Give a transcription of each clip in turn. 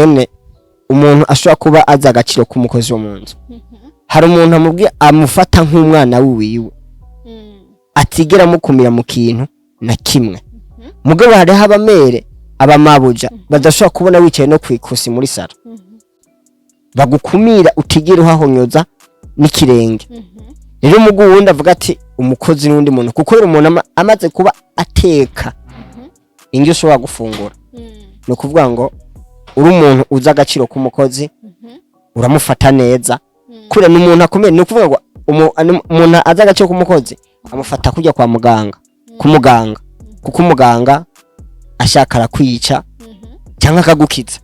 Umukene, umuntu ashobora kuba azi agaciro k'umukozi wo mu nzu, hari umuntu amubwiye amufata nk'umwana wiwe, atigera amukumira mu kintu na kimwe. Mugabo hariho abamere, abamabuja badashobora kubona wicaye no kwikusi muri salon, bagukumira utigera uhahonyoza n'ikirenge. Rero umugu wundi avuga ati umukozi n'undi muntu, kuko rero umuntu amaze kuba ateka indyo ushobora gufungura, ni ukuvuga ngo uri umuntu uzi agaciro k'umukozi, uramufata neza kubera ni umuntu akomeye. Ni ukuvuga ngo umuntu azi agaciro k'umukozi amufata kujya kwa muganga, ku muganga, kuko umuganga ashaka arakwica cyangwa akagukiza,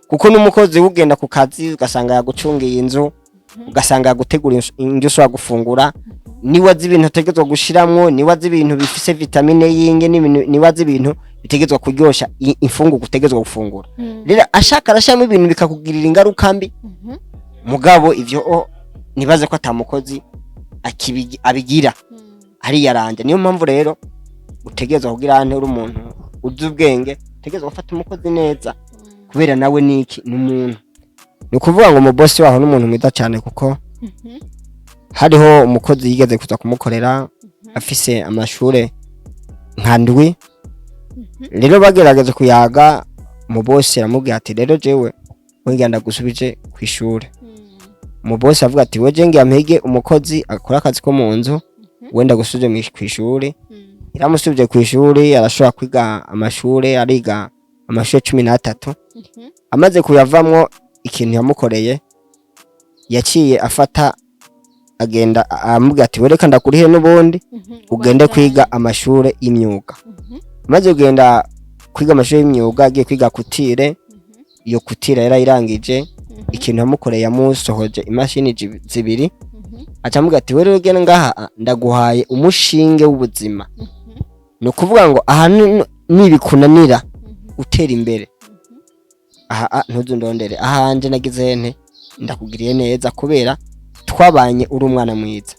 kuko n'umukozi ugenda ku kazi ugasanga yagucungiye inzu, ugasanga yagutegura indyo ushobora gufungura, niwe azi ibintu utegerezwa gushiramwo, niwe azi ibintu bifise vitamine y'inge n'ibintu, niwe azi ibintu bitegerezwa kuryosha imfungurwa utegerezwa gufungura. Rero ashaka arashiramo ibintu bikakugirira ingaruka mbi. Mugabo ivyo nibaze ko atamukozi abigira ariyaranje. Niyo mpamvu rero utegerezwa kugira ante, uri umuntu uzi ubwenge, utegerezwa gufata umukozi neza, kubera nawe niki, ni umuntu. Ni ukuvuga ngo umubosi waho ni umuntu mwiza cyane, kuko hariho umukozi yigeze kuza kumukorera afise amashure nka ndwi. Rero bagerageza kuyaga, umubosi aramubwira ati: "Rero jewe wengera ndagusubije ku ishure." Umubosi avuga ati: "We ngira mpige umukozi akora akazi ko mu nzu, wenda gusubije ku ishuri." Yaramusubije ku ishuri, arashobora kwiga amashure, ariga amashure 13. Amaze kuyavamwo, ikintu yamukoreye, yaciye afata agenda aramubwira ati: "Wereka ndakurihe n'ubundi ugende kwiga amashure y'imyuga." Amaze kugenda kwiga amashure y'imyuga, agiye kwiga couture. Iyo couture yarayirangije. Ikintu yamukoreye, yamusohoje imashini zibiri, aca amubwira ati: "Wewe genda ngaha, ndaguhaye umushinge w'ubuzima." Ni ukuvuga ngo aha nibikunanira utera imbere aha, ntuzundondere ahanje, nagize nte, ndakugiriye neza kubera twabanye uri umwana mwiza.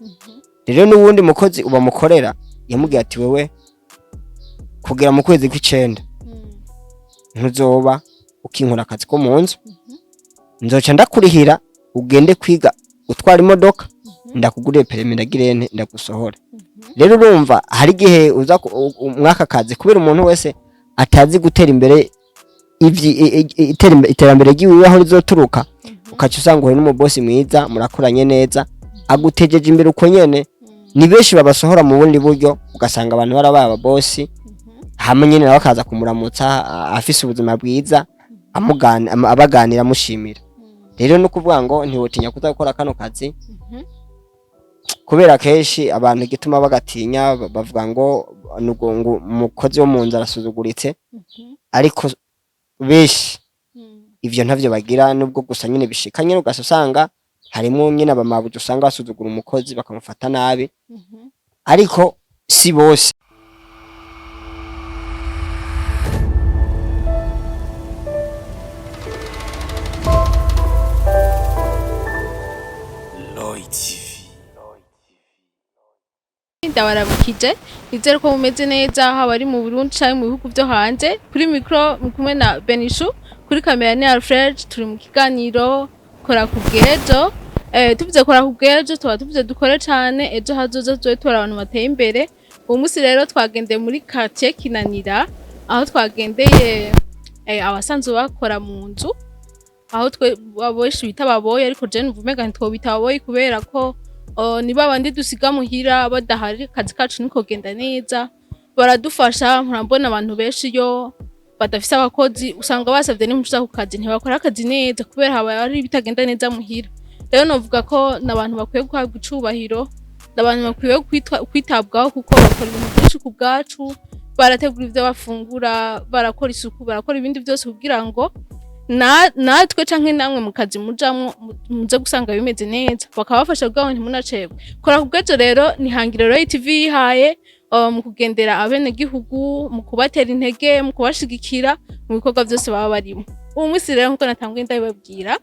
Rero n'uwundi mukozi ubamukorera, yamubwiye ati: "Wewe kugera mu kwezi kw'icenda ntuzoba ukinkora akazi ko mu nzu, nzoca ndakurihira ugende kwiga utwara imodoka, ndakuguriye permis, ndagire nte, ndagusohora." Rero urumva hari igihe uza mw'aka kazi, kubera umuntu wese atazi gutera imbere iterambere ry'iwiwe aho rizoturuka, ukaca usanga uhuye n'umubosi mwiza, murakoranye neza, agutejeje imbere uko nyene. Ni benshi babasohora mu bundi buryo, ugasanga abantu barabaye ababosi, hamwe nyene nawe akaza kumuramutsa afise ubuzima bwiza, abaganira, amushimira. Rero no kuvuga ngo ntiwotinya kuza gukora kano kazi, kubera kenshi abantu igituma bagatinya bavuga ngo nugo ngo umukozi wo mu nzu arasuzuguritse, ariko benshi ivyo ntavyo bagira, nubwo gusa nyine bishika nyine ugasa usanga harimwo nyine abamabuja usanga basuzugura umukozi, bakamufata nabi, ariko si bose. Lloyd TV. Ndabaramukije, nizere ko mumeze neza, haba ari mu Burundi canke mu bihugu vyo hanze. Kuri micro muri kumwe na Benishu, kuri kamera ni Alfred. Turi mu kiganiro Kora ku bw'ejo. Tuvuze kora ku bw'ejo, tuba tuvuze dukore cane, ejo hazoza tuzobe tubara abantu bateye imbere. Uwo munsi rero twagendeye muri quartier Kinanira, aho twagendeye abasanzwe bakora mu nzu, aho twe benshi bita ababoyi, ariko je numva umenga ntitwobita ababoyi, kubera ko ni babandi dusiga muhira badahari, akazi kacu ntikogenda neza, baradufasha. Murambona abantu benshi iyo badafise abakozi usanga basavye n'impushya ku kazi, ntibakora akazi neza kubera haba hari ibitagenda neza muhira. Rero novuga ko n'abantu bakwiye guhabwa icubahiro, n'abantu bakwiye kwitabwaho, kuko bakora ibintu byinshi ku bwacu, barategura ivyo bafungura, barakora isuku, barakora ibindi byose kugira ngo natwe canke namwe mu kazi mujamwo muze gusanga bimeze neza, bakabafasha kugira ngo ntimunacebwe. Kora ku bw'ejo rero ni hangiro Royal TV yihaye mu kugendera abenegihugu, mu kubatera intege, mu kubashigikira mu bikorwa byose baba barimo. Uwo munsi rero, nkuko natanguye ndabibabwira,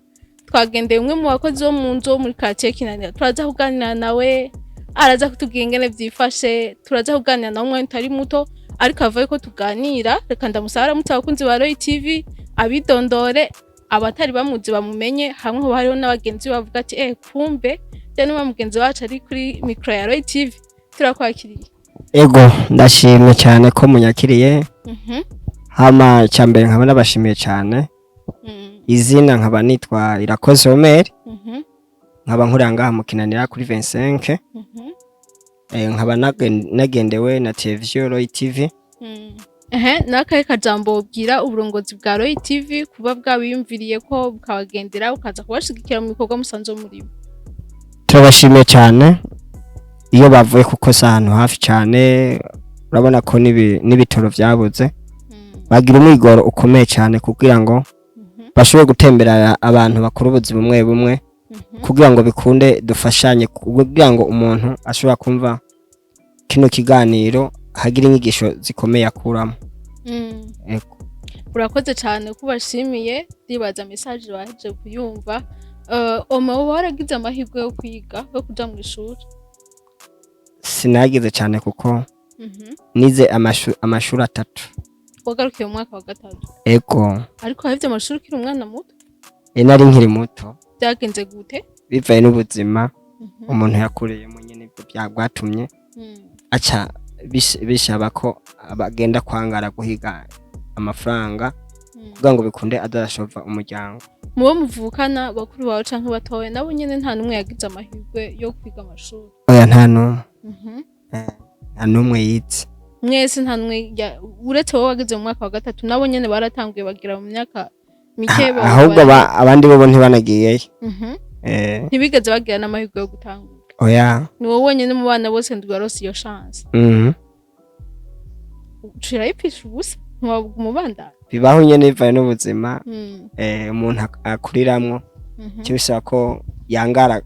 twagendeye umwe mu bakozi bo mu nzu wo muri quartier Kinanira. Turaza kuganira nawe, araza kutubwira ingene vyifashe. Turaza kuganira nawe umwanya utari muto, ariko ava yuko tuganira, reka ndamusaba aramutse abakunzi ba Royal TV, abidondore. Abatari bamuzi bamumenye, hamwe hoba hariho n'abagenzi bavuga ati: "Kumbe bya niba mugenzi wacu ari kuri micro ya Roy TV." Turakwakiriye. Ego, ndashimye cyane ko munyakiriye. Hama cyambere nkaba nabashimiye cyane. Izina nkaba nitwa Irakoze Omer. Nkaba nkorera ngaha mu Kinanira kuri 25. Nkaba nagendewe na televiziyo Roy TV. Ehe, nakahe kajambo wobwira uburongozi bwa Roy TV kuba bwabiyumviriye ko bukabagendera, bukaza kubashigikira mu bikorwa musanzwe murimo? Turabashimiye cyane iyo bavuye, kuko si ahantu hafi cyane. Urabona ko n'ibitoro byabuze. Bagira umwigoro ukomeye cyane kugira ngo bashobore gutemberera abantu bakora ubuzima bumwe bumwe, kugira ngo bikunde dufashanye, kugira ngo umuntu ashobora kumva kino kiganiro hagira inyigisho zikomeye akuramo. Ego. Urakoze cyane ko ubashimiye. Ndibaza message bahejeje kuyumva. Oma, wowe waragize amahirwe yo kwiga, yo kuja mu ishuri? Sinagize cyane kuko nize amashuri atatu. Wagarukiye mu mwaka wa gatatu? Ego. Ariko wahevye amashuri ukiri umwana muto? Nari nkiri muto. Byagenze gute? Bivaye n'ubuzima umuntu yakuriyemo nyene, ibyo byagwatumye aca bisaba ko abagenda kwangara guhiga amafaranga kugira ngo bikunde adashova umuryango. Mubo muvukana, bakuru bawe canke batoya, nabo nyene nta n'umwe yagize amahirwe yo kwiga amashuri? Oya, nta n'umwe. Nta n'umwe yize. Mwese nta n'umwe uretse wowe wageze mu mwaka wa gatatu, nabo nyene baratanguye bagira mu myaka mike Ahubwo abandi bobo ntibanagiyeyo. Ntibigeze bagira n'amahirwe yo gutangura? Oya. Ni wowe wenyine mu bana bose ndwi warose iyo chance? Mhm. Ucirayipisha ubusa, ntiwabuga umubandanya? Bibaho nyene bivaye n'ubuzima umuntu akuriramwo. Cyo bisaba ko yangara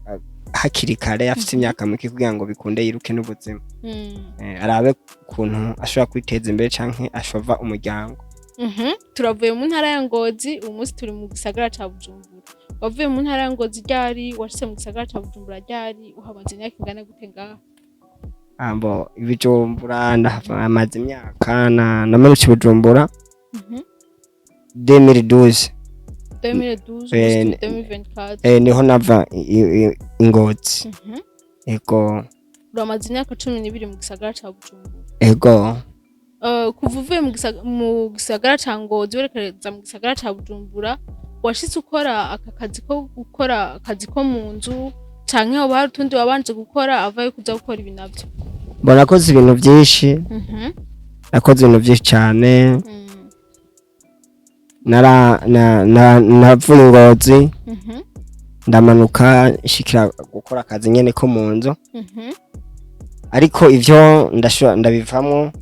hakiri kare, afite imyaka mike, kugira ngo bikunde yiruke n'ubuzima. Arabe ukuntu ashobora kwiteza imbere canke ashova umuryango. Turavuye mu ntara ya Ngozi, uyu munsi turi mu gisagara ca Bujumbura. Wavuye mu ntara ya Ngozi ryari? Washitse mu gisagara ca Bujumbura ryari? Uhamaze imyaka ingana gute ngaha? Ambo ibijumbura ndahava amaze imyaka na namanutse i Bujumbura 2012. 2012? Gushika 2024? Niho nava i Ngozi. Ego. Uramaze imyaka 12 mu gisagara ca Bujumbura? Ego. Kuva uvuye mu gisagara ca Ngozi werekeza mu gisagara ca Bujumbura, washitse ukora aka kazi ko gukora akazi ko mu nzu, canke hoba hari utundi wabanje gukora avayo kuza gukora ibi navyo? Mbona nakoze ibintu byinshi. Nakoze ibintu byinshi cyane. Nara na, na, navuye i Ngozi, ndamanuka nshikira gukora akazi nyene ko mu nzu. Ariko ivyo ndashobora ndabivamwo.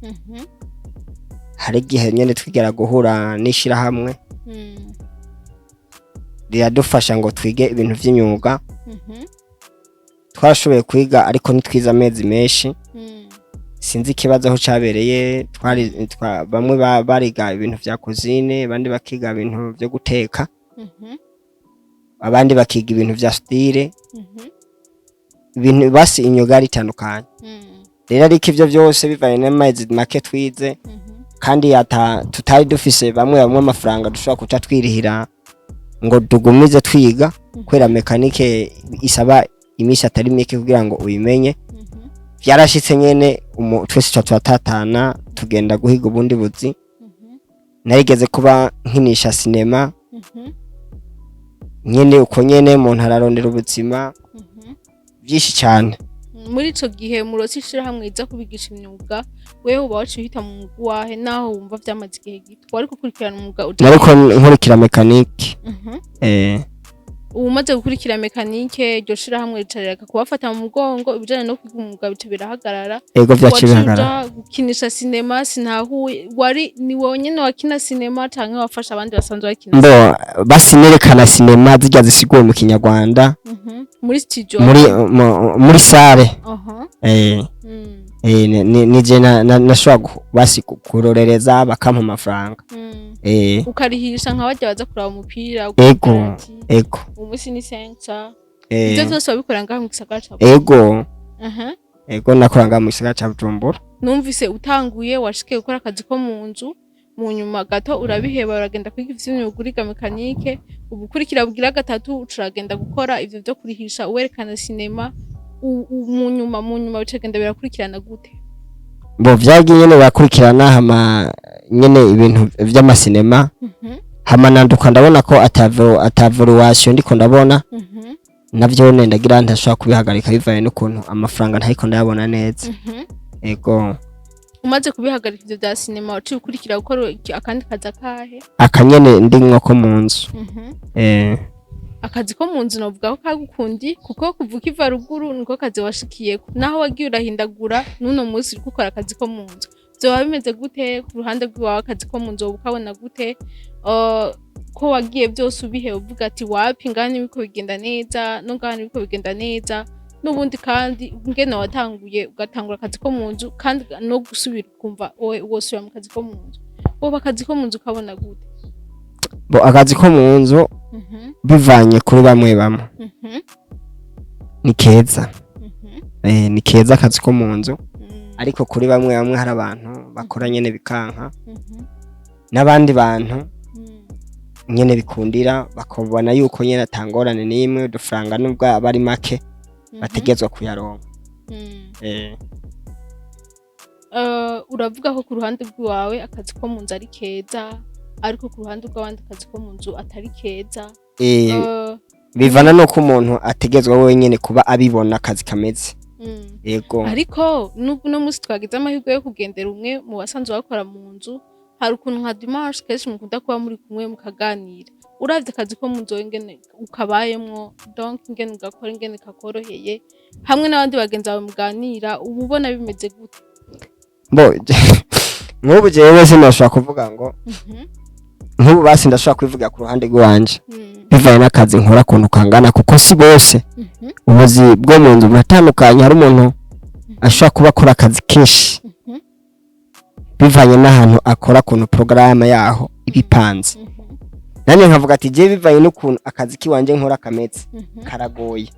Hari igihe nyene twigera guhura n'ishirahamwe riradufasha ngo twige ibintu vy'imyuga. Twarashoboye kwiga, ariko ntitwize amezi menshi. Sinzi ikibazo aho cabereye. Twari bamwe bariga ibintu vya cuisine, abandi bakiga ibintu vyo guteka, abandi bakiga ibintu vya soudure, ibintu basi imyuga yari itandukanye. Rero ariko ivyo vyose bivanye n'amezi make twize, kandi ata tutari dufise bamwe bamwe amafaranga dushobora kuca twirihira ngo tugumize twiga, kubera mécanique isaba iminsi atari mike kugira ngo uyimenye. Vyarashitse nyene twese tuca turatatana, tugenda guhiga ubundi buzi. Narigeze kuba nkinisha sinema nyene, uko nyene umuntu ararondera ubuzima byinshi cyane. Muri ico gihe murose ishirahamwe riza kubigisha imyuga, wewe uba waciye uhita mu mwuga wahe, naho wumva vyamaze igihe gito? Wariko ukurikirana umwuga uja? Nariko nkurikira mécanique. Ubu umaze gukurikira mécanique, iryo shirahamwe ricarereka kubafata mu mugongo, ibijanye no kwiga umwuga bica birahagarara? Ego, vyaciye Waciye bihagarara. uja gukinisha sinema? Sintahuye, wari ni wowe nyene wakina sinema canke wafasha abandi basanzwe bakina? Mbo basi nerekana sinema zirya zisiguye mu Kinyarwanda. Muri studio? Muri muri salle. Nije nashobora basi kurorereza bakampa amafaranga. Ukarihisha nka barya baza kuraba umupira? Ego. Ukavuga ati, Ego. "Uyu munsi ni sensa." Ivyo vyose wabikora ngaho mu gisagara ca Ego. Aha. Ego, nakora ngaha mu gisagara ca Bujumbura. Numvise utanguye washikiye gukora akazi ko mu nzu. Mu nyuma gato urabiheba, uragenda kwiga ivy'imyuga, uriga mécanique. Ubukurikira bugira gatatu, uca uragenda gukora ivyo vyo kurihisha uwerekana sinema. Mu nyuma bicagenda birakurikirana gute? Bo vyagiye nyene birakurikirana, hama nyene ibintu vy'amasinema, hama nanduka ndabona ko ata évolution ndiko ndabona. Navyo ndagira ntashobora kubihagarika bivanye n'ukuntu amafaranga ntariko ndayabona neza. Ego. Umaze kubihagarika ivyo vya sinema, waciye ukurikira gukora akandi kazi akahe? Akanyene ndimwo ko mu nzu. Akazi ko mu nzu novuga ko kagukundi, kuko kuva ukiva ruguru niko kazi washikiyeko, naho wagiye urahindagura, n'uno munsi uriko ukora akazi ko mu nzu. Vyoba bimeze gute ku ruhande rw'iwawe? Akazi ko mu nzu woba ukabona gute? Ko wagiye byose ubihe uvuga ati wapi, ngaha ntibiko bigenda neza, no ngaha ntibiko bigenda neza n'ubundi, kandi ngene watanguye ugatangura akazi ko mu nzu, kandi no gusubira ukumva wowe wosubira mu kazi ko mu nzu, wowe akazi ko mu nzu ukabona gute? Bo akazi ko mu nzu, bivanye kuri bamwe bamwe, ni keza. Ni keza akazi ko mu nzu, ariko kuri bamwe bamwe hari abantu bakora nyene bikanka, n'abandi bantu nyene bikundira, bakabona yuko nyene atangorane n'imwe, udufaranga nubwo aba ari make bategezwa kuyaronka. Uravuga ko ku ruhande rw'iwawe akazi ko mu nzu ari keza, ariko ku ruhande rw'abandi akazi ko mu nzu atari keza. Bivana nuko umuntu ategezwa wenyene kuba abibona akazi kameze. Yego. Ariko nubwo uno munsi twagize amahirwe yo kugendera umwe mu basanzwe bakora mu nzu, hari ukuntu nka dimanche kenshi mukunda kuba muri kumwe mukaganira. Uravye akazi ko mu nzu wowe ingene ukabayemwo, donc ingene ugakora, ingene kakoroheye, hamwe n'abandi bagenzi bawe muganira, uba ubona bimeze gute? Bo nk'ubu jewe sinashobora kuvuga ngo nk'ubu basi ndashobora kwivuga ku ruhande rw'iwanje, bivanye n'akazi nkora ukuntu kangana, kuko si bose. Ubuzi bwo mu nzu buratandukanye. Hari umuntu ashobora kuba akora akazi kenshi, bivanye n'ahantu akora, ukuntu porogaramu yaho iba ipanze. Nanjye nkavuga ati jewe bivanye n'ukuntu akazi k'iwanje nkora kameze, karagoye.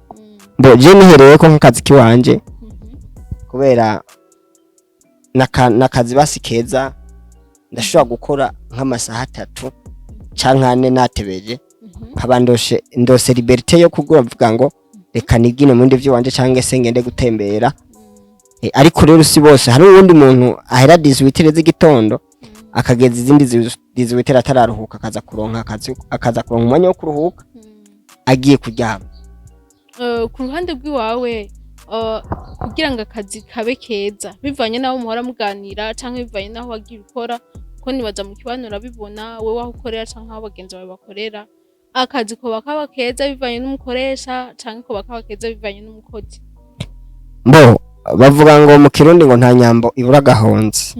Mbo je nihereye ko nk'akazi k'iwanje, kubera nakazi basi keza, ndashobora gukora nk'amasaha 3 canke 4 natebeje, nkaba ndoshe ndose liberté yo kugura, mvuga ngo reka nigine mu bindi vy'iwanje canke se ngende gutembera. Ariko rero si bose. Hari uwundi muntu ahera 18 z'igitondo akageza izindi 18 atararuhuka, akaza kuronka akazi, akaza kuronka umwanya wo kuruhuka agiye kuryama. Ku ruhande rw'iwawe, kugira ngo akazi kabe keza, bivanye n'aho muhora muganira canke bivanye n'aho wagiye ukora, ko nibaza mu kibano urabibona wewe aho ukorera canke aho bagenzi bawe bakorera, akazi koba kaba keza bivanye n'umukoresha canke koba kaba keza bivanye n'umukozi? Mbo bavuga ngo mu Kirundi ngo nta nyambo ibura agahonzi.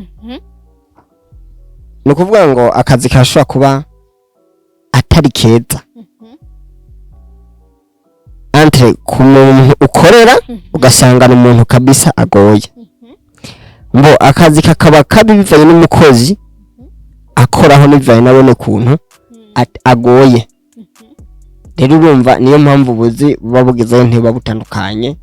Ni ukuvuga ngo akazi kashobora kuba atari keza entre ku muntu ukorera, ugasanga ni umuntu kabisa agoye. Ngo akazi kakaba kabi bivanye n'umukozi akoraho, n'ibivanye nabone ukuntu agoye. Rero urumva niyo mpamvu ubuzi buba bugezeho ntibuba butandukanye.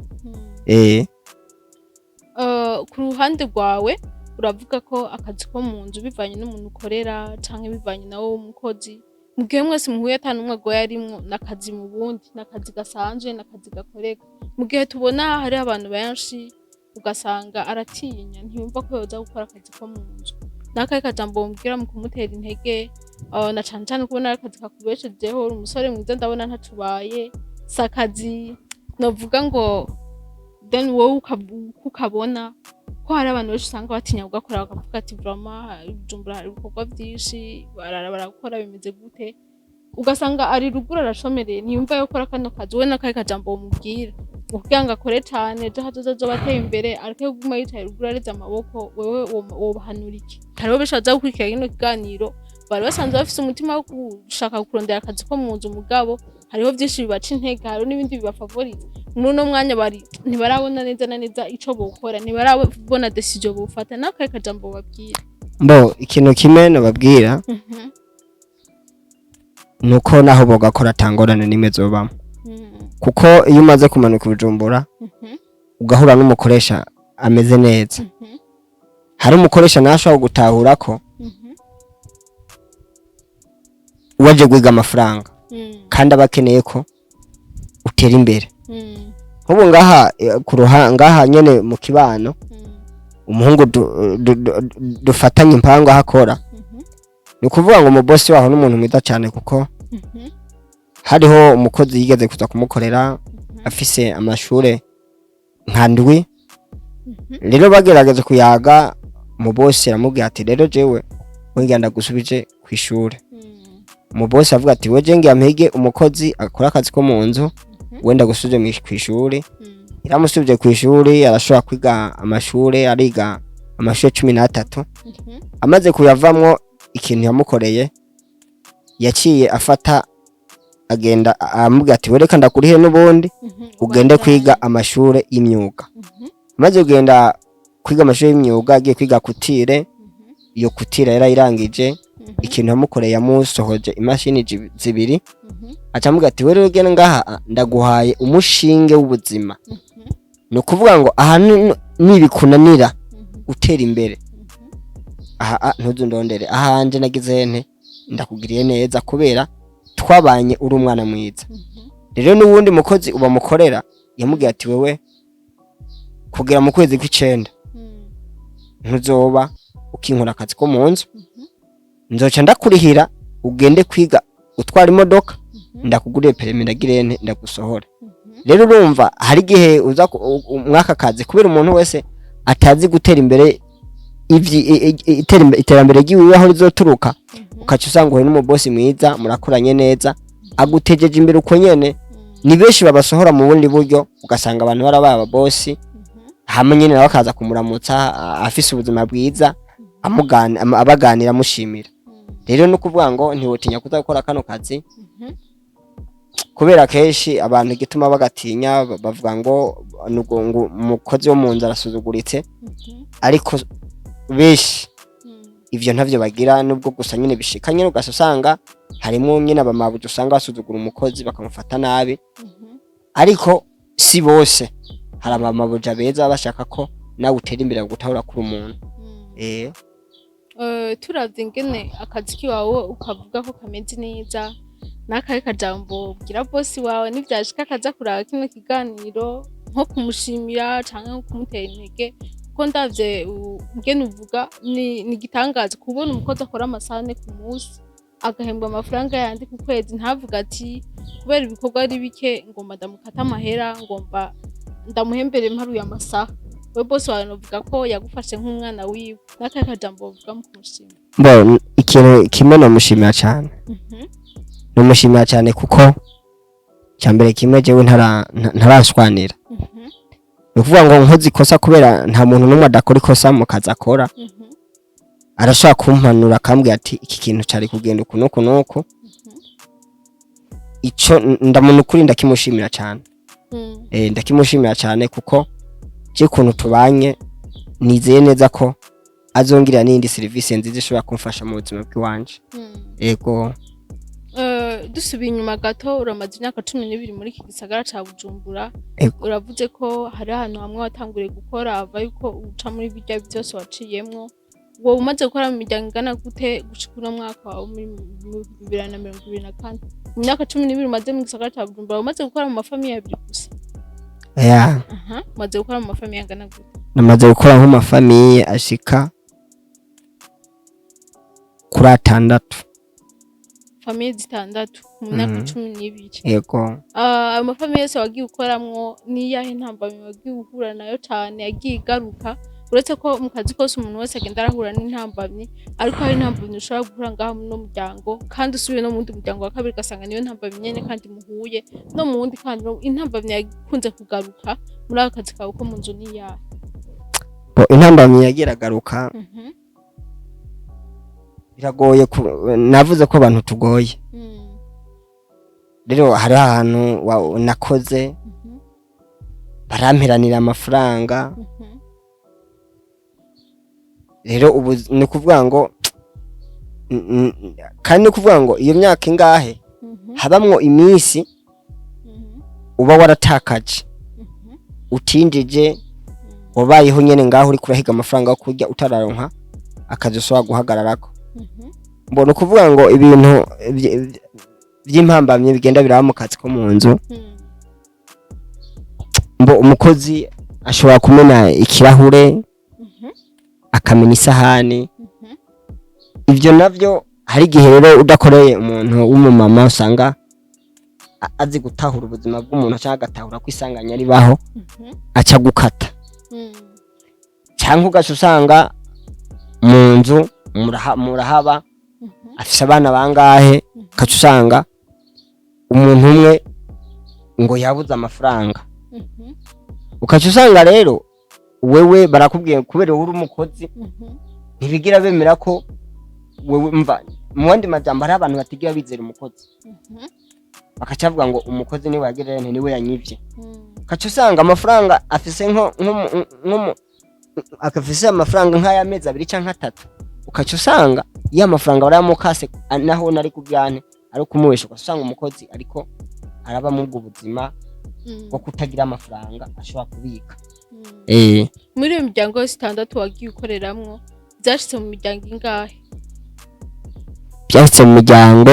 Ku ruhande rwawe uravuga ko akazi ko mu nzu bivanye n'umuntu ukorera canke bivanye nawe w'umukozi, mu gihe mwese muhuye ata n'umwe agoye arimwo, n'akazi mu bundi n'akazi gasanzwe, n'akazi gakoreka. Mu gihe tubona hariho abantu benshi ugasanga aratinya, ntiyumva ko yoza gukora akazi ko mu nzu, n'akahe kajambo womubwira mu kumutera intege, na cane cane kubona ari akazi kakubeshejeho? Uri umusore mwiza, ndabona ntaco ubaye, si akazi novuga ngo then wowe ukabona ko hari abantu benshi usanga batinya kugakora, bakavuga ati vraiment Bujumbura hari ibikorwa vyinshi, barara barakora, bimeze gute? Ugasanga ari ruguru arashomereye, ntiyumva yo gukora kano kazi. Wowe n'akahe kajambo womubwira kugira ngo akore cane, ejo hazoza azoba ateye imbere, areke kuguma yicaye ruguru areze amaboko? Wewe wobahanura iki? Hariho benshi baza gukurikira kino kiganiro bari basanzwe bafise umutima wo gushaka kurondera akazi ko mu nzu, mugabo hariho vyinshi bibaca intege, hariho n'ibindi bibafavoriza. Muri uno mwanya bari ntibarabona neza na neza ico bokora, ntibarabona décision bofata. N'akahe kajambo babwira? Mbo ikintu kimwe nababwira nuko naho bogakora atangorane n'imwe zobamwo, kuko iyo umaze kumanuka i Bujumbura ugahura n'umukoresha ameze neza, hari umukoresha nawe ashobora gutahura ko Waje guhiga amafaranga kandi aba akeneye ko utera imbere. Nk'ubu ngaha ku ngaha nyene mu kibano, umuhungu dufatanye impangu aho akora, ni ukuvuga ngo umubosi waho n'umuntu mwiza cyane, kuko hariho umukozi yigeze kuza kumukorera afise amashure nka ndwi. Rero bagerageza kuyaga, umubosi aramubwira ati: "Rero jewe wengera ndagusubije ku ishure." Umubosi avuga ati: "We je ngira mpige umukozi akora akazi ko mu nzu, wenda gusubije ku ishuri." Yaramusubije ku ishuri, arashobora kwiga amashure, ariga amashure 13. Amaze kuyavamwo, ikintu yamukoreye, yaciye afata agenda aramubwira ati: "Wereka ndakurihe n'ubundi ugende kwiga amashure y'imyuga." Amaze kugenda kwiga amashure y'imyuga, agiye kwiga couture. Iyo couture yarayirangije. Ikintu yamukoreye, yamusohoje imashini zibiri, aca amubwira ati: "Wewe ugende ngaha, ndaguhaye umushinge w'ubuzima." Ni ukuvuga ngo aha nibikunanira gutera imbere aha, ntuzundondere ahanje, nagize nte, ndakugiriye neza kubera twabanye uri umwana mwiza. Rero n'uwundi mukozi uba mukorera, yamubwiye ati: "Wewe kugera mu kwezi kw'icenda ntuzoba ukinkora akazi ko mu nzu, nzoca ndakurihira ugende kwiga utwara imodoka, ndakuguriye permis, ndagire nte, ndagusohora." Rero urumva hari igihe uza mw'aka kazi, kubera umuntu wese atazi gutera imbere iterambere ry'iwiwe aho rizoturuka, ukaca usanga uhuye n'umubosi mwiza, murakoranye neza, agutejeje imbere uko nyene. Ni benshi babasohora mu bundi buryo, ugasanga abantu barabaye ababosi, hamwe nyene nawe akaza kumuramutsa afise ubuzima bwiza, abaganira, amushimira. Rero no kuvuga ngo ntiwotinya kuza gukora kano kazi, kubera kenshi abantu igituma bagatinya bavuga ngo nugo ngo umukozi wo mu nzu arasuzuguritse, ariko benshi ivyo ntavyo bagira, nubwo gusa nyine bishika nyine ugasa usanga harimwo nyine abamabuja usanga basuzugura umukozi, bakamufata nabi, ariko si bose. Hari abamabuja beza baba bashaka ko nawe utera imbere, gutahura kuri umuntu. Turavye ingene akazi kiwawe ukavuga ko kameze neza, n'akahe kajambo ubwira bosi wawe nivyashika akaza kuraba kino kiganiro, nko kumushimira canke nko kumutera intege? Kuko ndavye ingene uvuga, ni igitangaza kubona umukozi akora amasaha 4 ku munsi, agahembwa amafaranga yandi ku kwezi, ntavuga ati: "Kubera ibikorwa ari bike, ngomba ndamukate amahera, ngomba ndamuhembere mparuye amasaha." We bosi wawe novuga ko yagufashe nk'umwana wiwe. N'akahe kajambo wovuga mu kumushimira? Bo, ikintu kimwe nomushimira cane, nomushimira cyane kuko cyambere kimwe jewe ntarashwanira. Ni ukuvuga ngo nkoze ikosa, kubera nta muntu n'umwe adakora ikosa mu kazi akora, arashobora kumpanura akambwira ati: "Iki kintu cari kugenda uku n'uku n'uku." Ico ndamuna ukuri, ndakimushimira cyane. Ndakimushimira cyane kuko je ukuntu tubanye, nizeye neza ko azongirira n'iyindi serivisi nziza ishobora kumfasha mu buzima bw'iwanje. Ego. Dusubiye inyuma gato, uramaze imyaka 12 muri iki gisagara ca Bujumbura. Ego. Uravuze ko hari ahantu hamwe watanguriye gukora, ava yuko uca muri birya byose waciyemwo. Wowe umaze gukora mu miryango ingana gute gushika uno mwaka wawe muri 2024? Mu myaka 12 umaze mu gisagara ca Bujumbura, umaze gukora mu ma familles abiri gusa? Ya. Aha, umaze gukora mu ma familles angana gute? Namaze gukora nk'ama familles ashika kuri atandatu. Familles zitandatu mu myaka 12? Yego. Ah, ayo ma familles yose wagiye ukoramwo, niyahe ntambamyi wagiye uhura nayo cane yagiye igaruka? Uretse ko mu kazi kose umuntu wese agenda arahura n'intambamyi, ariko hari intambamyi ushobora guhura ngaha muri uno muryango, kandi usubiye no mu wundi muryango wa kabiri ugasanga niyo ntambamyi nyene, kandi muhuye no mu wundi, kandi intambamyi yakunze kugaruka muri ako kazi kawe ko mu nzu niyahe? Bo, intambamyi yagiye iragaruka, biragoye navuze ko abantu tugoye. Rero hariho ahantu nakoze, baramperanira amafaranga. Rero ubu ni ukuvuga ngo kandi ni ukuvuga ngo iyo myaka ingahe habamwo iminsi uba waratakaje, utinjije, wabayeho nyene ngaho uriko urahiga amafaranga yo kurya, utararonka akazi ushobora guhagararako. Mbona ukuvuga ngo ibintu vy'impambamye bigenda biraba mu kazi ko mu nzu, mbo umukozi ashobora kumena ikirahure, akamena isahani. Ivyo navyo hari igihe rero udakoreye umuntu w'umumama usanga azi gutahura ubuzima bw'umuntu, cyangwa agatahura ko isanganya ribaho, aca gukata, cyangwa ugaca usanga mu nzu murahaba, afise abana bangahe, ugaca usanga umuntu umwe ngo yabuze amafaranga, ugaca usanga rero wewe barakubwiye kubera wowe uri umukozi, ntibigira bemera ko wewe mva. Mu yandi majambo, hariho abantu batigira bizera umukozi, bakaca bavuga ngo umukozi niwe yagirira nti niwe yanyivye. Ugaca usanga amafaranga afise nko akafise amafaranga nk'ay'amezi 2 canke 3, ukaca usanga ya mafaranga barayamukase, naho nari kubyane ari kumuhesha. Ugaca usanga umukozi ariko araba muri ubwo buzima bwo kutagira amafaranga ashobora kubika. Muri iyo miryango yose itandatu wagiye ukoreramwo, byashitse mu miryango ingahe? Byahise mu miryango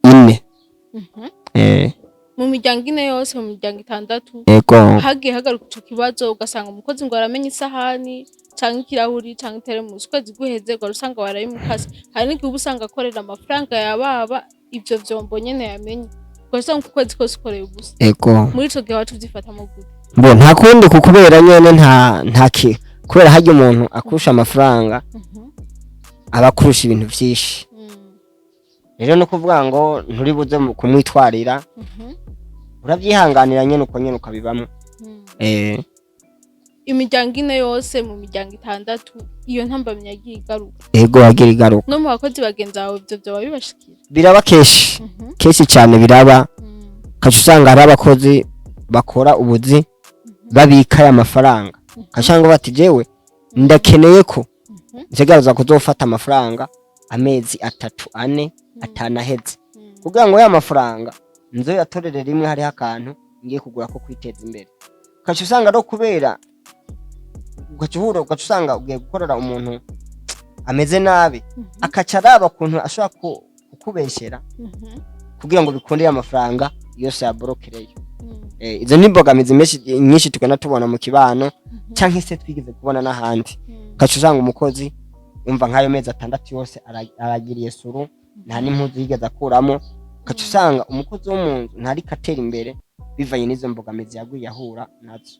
ine. Mu miryango ine yose mu miryango itandatu, Ego. hagiye hagaruka ico kibazo, ugasanga umukozi ngo aramenya isahani canke ikirahuri canke iteremusi, ukwezi guheze ugahora usanga barabimukase. Hari n'igihe uba usanga akorera amafaranga yababa ivyo vyombo nyene yamenye, ugasanga ukwezi kose ukoreye ubusa. Ego. Muri ico gihe wacu uvyifatamo gute? Mbo nta kundi, kukubera nyene nta ki kubera harya umuntu akurusha amafaranga aba akurusha ibintu vyinshi. Rero no kuvuga ngo nturi buze kumwitwarira, urabyihanganira nyene uko nyene ukabibamwo. Imiryango ine yose mu miryango itandatu, iyo ntambamyi yagiye igaruka? Ego, yagira igaruka. No mu bakozi bagenzi bawe ivyo vyoba bibashikira? Biraba kenshi, kenshi cyane biraba. Ukaca usanga hari abakozi bakora ubuzi babika aya mafaranga, ukaca bati: "Jewe ndakeneye ko ntegerezwa kuzofata amafaranga amezi 3, 4, 5 aheze, kugira ngo ya mafaranga nzoyatorere rimwe, hariho akantu ngiye kugura ko kwiteza imbere." Ukaca usanga no kubera ugaca uhura, ugaca usanga ugiye gukorera umuntu ameze nabi, akaca araba ukuntu ashobora kukubeshyera kugira ngo bikundire amafaranga yose yaborokereyo. Izo ni imbogamizi nyinshi tugenda tubona mu kibano, canke se twigeze kubona n'ahandi. Ugaca usanga umukozi umva nk'ayo mezi 6 yose aragiriye suru, nta n'impuzu yigeze akuramo. Ugaca usanga umukozi wo mu nzu ntariko atera imbere bivanye n'izo mbogamizi yaguye ahura nazo.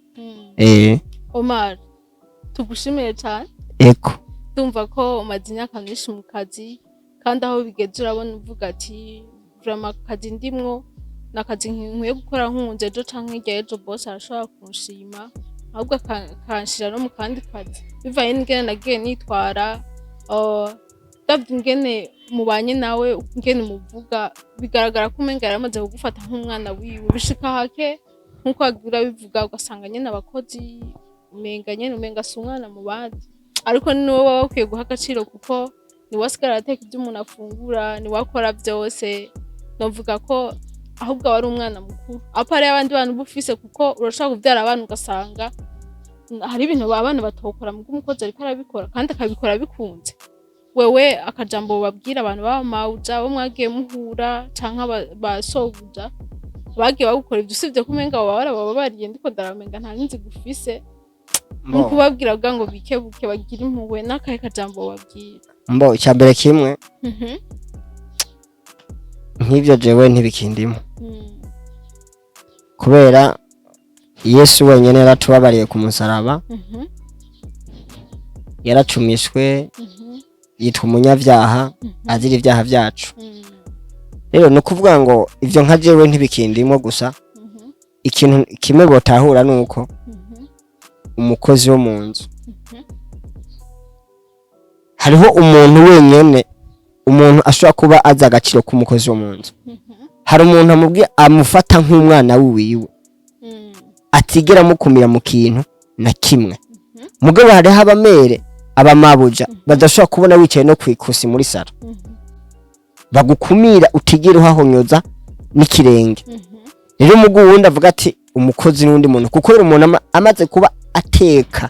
Omar, tugushimiye cyane. Ego. Ndumva ko umaze imyaka myinshi mu kazi, kandi aho bigeze urabona uvuga ati: "Vraiment akazi ndimwo ni akazi nkwiye gukora nkunze, ejo canke hirya y'ejo boss arashobora kunshima, ahubwo akanshira no mu kandi kazi bivanye n'ingene nagiye nitwara." Ndavye ingene mubanye nawe, ingene muvuga, bigaragara ko umenga yaramaze kugufata nk'umwana wiwe. Bishika hake nkuko wagiye urabivuga, ugasanga nyene abakozi umenga nyene umenga si umwana mu bandi, ariko ni wowe baba bakwiye guha agaciro, kuko niwe asigara ateka ibyo umuntu afungura, niwe akora byose. Novuga ko ahubwo aba ari umwana mukuru à part y'abandi bana uba ufise, kuko urashobora kuvyara abana ugasanga hari ibintu abana batokora, mugo umukozi ariko arabikora kandi akabikora bikunze. Wewe akajambo babwira abantu baba mawuja bo mwagiye muhura canke ba sobuja bagiye bagukora ivyo, usibye ko umenga baba barabababariye, ndiko ndaramenga nta n'inzigo ufise mu kubabwira kugira ngo bikebuke bagire impuhwe, n'akahe kajambo babwira? Mbo icya mbere kimwe, nk'ibyo jewe ntibikindimo, kubera Yesu wenyine yaratubabariye ku musaraba. Yaracumishwe, yitwa umunyabyaha, azira ibyaha byacu. Rero ni ukuvuga ngo ibyo nka jewe ntibikindimo. Gusa ikintu kimwe botahura ni uko umukozi wo mu nzu, hariho umuntu wenyene, umuntu ashobora kuba azi agaciro k'umukozi wo mu nzu. Hari umuntu amubwiye amufata nk'umwana wiwe, atigera amukumira mu kintu na kimwe. Mugabo hariho abamere, abamabuja badashobora kubona wicaye no kwikusi muri salon, bagukumira utigera uhahonyoza n'ikirenge. Rero umugu wundi avuga ati umukozi n'undi muntu, kuko rero umuntu amaze kuba ateka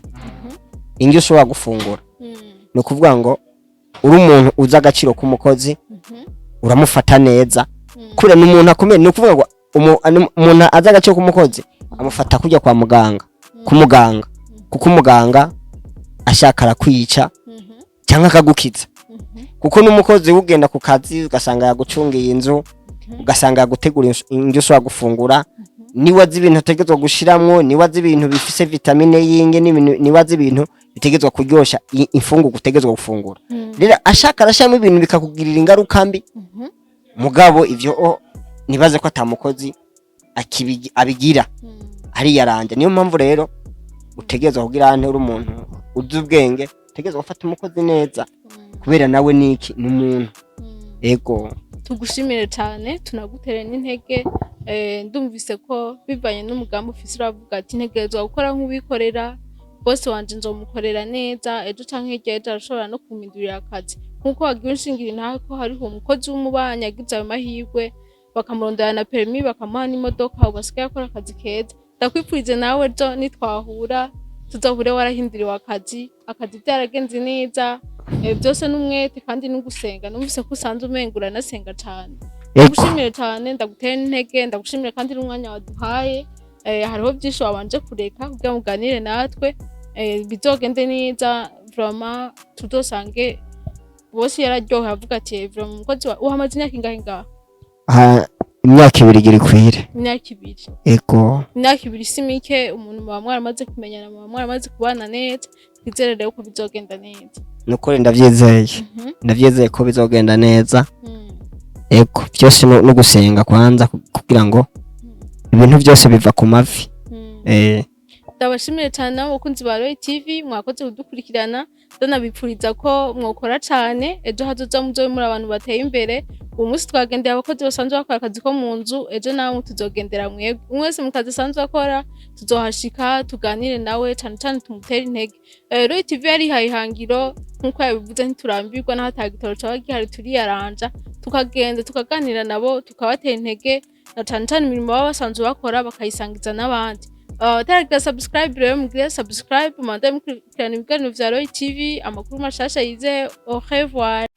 indyo ushobora gufungura, ni ukuvuga ngo Uri umuntu uzi agaciro k'umukozi, uramufata neza kubera ni umuntu akomeye. Ni ukuvuga ngo umuntu azi agaciro k'umukozi amufata kujya kwa muganga, ku muganga, kuko umuganga ashaka arakwica cyangwa akagukiza, kuko n'umukozi ugenda ku kazi ugasanga yagucungiye inzu, ugasanga yagutegura indyo ushobora gufungura, niwe azi ibintu ategerezwa gushiramwo, niwe azi ibintu bifise vitamine y'inge n'ibintu, niwe azi ibintu bitegerezwa kuryosha imfungurwa utegerezwa gufungura. Rero ashaka arashiramo ibintu bikakugirira ingaruka mbi. Mugabo ivyo nibaze ko atamukozi abigira, ariyaranja. Niyo mpamvu rero utegerezwa kugira ante, uri umuntu uzi ubwenge, utegerezwa gufata umukozi neza, kubera nawe niki? Ni umuntu. Ego. Tugushimire cyane, tunagutere n'intege. Ndumvise ko bivanye n'umugambi ufise, uravuga ati ntegerezwa gukora nk'uwikorera, boss wanje nzomukorera neza, ejo canke hirya ejo arashobora no kumpindurira akazi, nk'uko wagiye unshingira intahe ko hariho umukozi w'umubanyi yagize ayo mahirwe, bakamurondera na permis, bakamuha n'imodoka, ubu asigaye akora akazi keza. Ndakwifurije nawe ejo nitwahura tuzohure warahinduriwe akazi, akazi byaragenze neza. Byose n'umwete kandi n'ugusenga. Numvise ko usanzwe umenga uranasenga cane. Ego. Ndagushimire cane, ndagutera intege, ndagushimire kandi n'umwanya waduhaye. Hariho byinshi wabanje kureka kugira ngo uganire natwe. Bizogende neza vraiment, tuzosange bose yararyohewe avuga ati vraiment umukozi wa uhamaze imyaka ingahe ngaha? Ah, imyaka 2 igira ikwire. Imyaka 2? Ego. Imyaka 2 si mike, umuntu muba mwaramaze kumenyana, muba mwaramaze kubana neza. Twizere rero ko bizogenda neza. Nukuri ndavyizeye. Ndavyizeye ko bizogenda neza. Ego, byose no gusenga kwanza kugira ngo ibintu byose biva ku mavi. Ndabashimire cyane nabo bakunzi ba Roy TV, mwakoze kudukurikirana. Ndanabipfuriza ko mwokora cyane, ejo hazoza muzobe muri abantu bateye imbere. Uyu munsi twagendeye abakozi basanzwe bakora akazi ko mu nzu, ejo namwe tuzogendera mwebwe, umwe wese mu kazi asanzwe akora tuzohashika tuganire nawe, cyane cyane tumutere intege. Roy TV yarihaye ihangiro nk'uko yabivuze, ntiturambirwa n'aho ata gitoro caba gihari, turiyaranja tukagenda tukaganira nabo, tukabatera intege, na cane cane imirimo baba basanzwe bakora bakayisangiza n'abandi. Bataragira subscribe rero mugire subscribe, mubandanye mukurikirana ibiganiro vya Roy TV, amakuru mashasha yizewe. Au revoir.